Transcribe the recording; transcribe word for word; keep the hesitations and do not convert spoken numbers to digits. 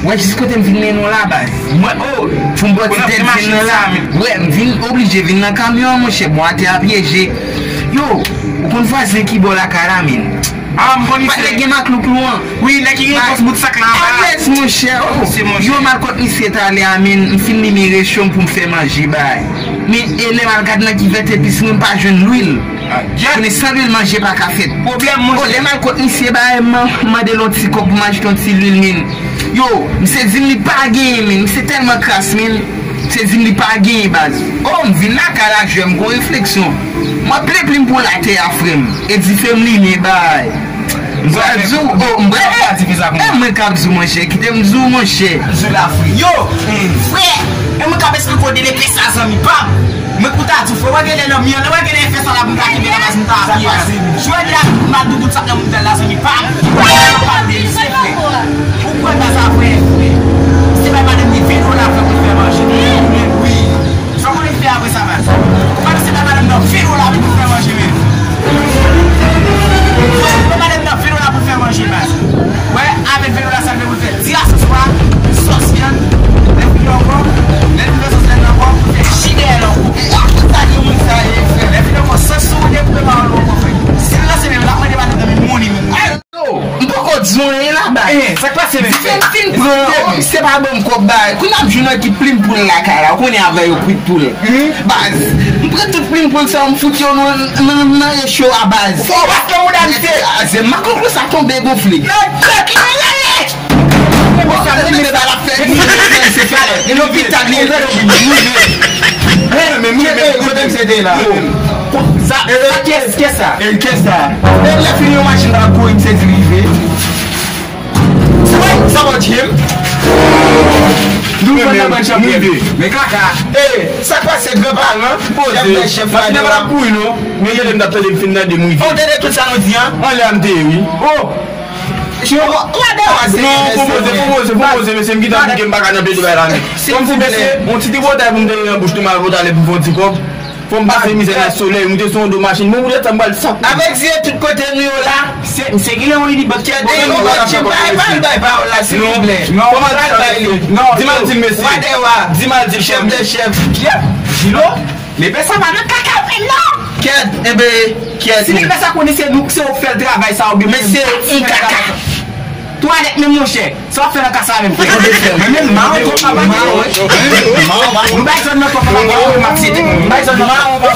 Wè jis kote m vin mennen w la, baz. Mwen, oh, pou m bò ti tèt vin nan la. Wè, m vin oblije vin nan kamyon an, monchè. Bon, atè a pyeje. Yo, ou konn vwazen ki bò lakay la, men? Ah, m konn misye. Nèg gen maklouklou an. Wi, nèg ki gen gwòs bout sak la anba. Alèz, monchè. Oh, yo, m al kot misye talè a, men m fin lime recho m pou m fè manje, bay. Men, e lè m al gad nan kivèt epis mwen, m pa jwenn lwil. Konnen san lwil manje pa ka fèt. Pwoblèm, monchè. Oh, lè m al kot misye, bay, m mande l yon ti kòb pou m achte yon ti lwil, men. Yo, misye di m li pa genyen, men. Misye tèlman kras, men. Misye di m li pa genyen, baz. Oh, m vin lakay la, jwè, m gon refleksyon. M ap plen plim pou l atè a, frè m. E dife m limen, bay. M pral di w, oh, m pral. E mwen k ap di w, monchè. Kite m di w, monchè. Di w la, frè. Yo, frè, e mwen k ap esplike w de lepè sa, zanmi pa m. Mwen kou ta di w, frè, wè genlè nan mi an, wè genlè fè sa la pou m ta kenbe nan baz m ta apiye la. Jodi a, m al doubout sa nan moutèl la, zanmi pa m. Ou kwè baz a vre, frè? Se bay madanm li ven dola frè pou l fè manje. Wi. Sa w konnen fè apre sa, baz? Ou pa se bay madanm nan ven dola pou l fè manje, men. Ou bay madanm nan ven dola pou l fè manje, baz. Wè, avèk ven dola sa l fè pou l fè ti rason swa, sòs vyann, lè fini ankò, lè l fin fè sòs vyann nan ankò, pou l fè ji dèyè l ankò. Sa gen moun sa ye, frè. Lè fini ankò, sòs sou ou dekoupe pawòl ou ankò, frè. Si l lanse menm, l ap mande madanm nan men moni menm. Yo, m poko di w anyen la, baz. Eh, sa k pase, men? Dife m fin pran, oh, misye pa ban m kòb, baz. Kounye a m jwenn yon ekip plim poul lakay la. Ou konnen avè yo kwit poul. Baz, m pran tout plim poul sa yo, m fout yo nan, nan, nan recho a, baz. Fò w bat nan mouda misye. Ah, se maklouklou sa tonbe gonfle. Nan tèt li, men rele! Bon, sa, men sa l ap fè. Lopital li. Men, men, men, men, kote misye te la? Sa, e, e, kès, kès sa? E, kès sa? E, lè fini yon machin pa ap kouri, misye di rive. Sa pa, sa pa tchim. Nou pran nan bann chanpyòn. Men kaka. E, sa k pase, granparan? Chèf dè chèf la. Machin nan pa t ap kouri, non. Men gade m t ap tande m fin tande m rive. Ou tande tout sa nou di an? Anlè a m te ye, wi. Oh! Yo, wa, wa de wa se. Non, konpoze, konpoze, konpoze, mesye, m gentan bouke, m pa ka nan plede bay la, men. Kòm se mesye, yon ti tripotay pou m tande nan bouch nou, m al pote ale pou fè yon ti kòb. Fò m pase mizè nan solèy, moute sou yon do machin. Bon, moute sa, m pral sa. Avèk zye tout kote nou yo la. Se, se genlè yon Unibank ki ap bay, bay, bay pawòl la, silvouplè. Non, non, non, di m al di l, mesye. Wa de wa, di m al di l, chèf de chèf. Chèf, Jilo, lepè sa pa nan kaka menm, non. Kèt, enben, kèt. Si lepè sa konnen se nou, se ou k fè l travay sa, oubyen mesye, yon kaka. Twalèt menm, monchè. Sa w ap fè nan ka sa menm, frè? Mwen menm, mawon twòp, papa. Mawon, mawon. Nou bay zòn nan twòp, papa, mawon, Max, se te. Nou bay zòn nan mawon, papa.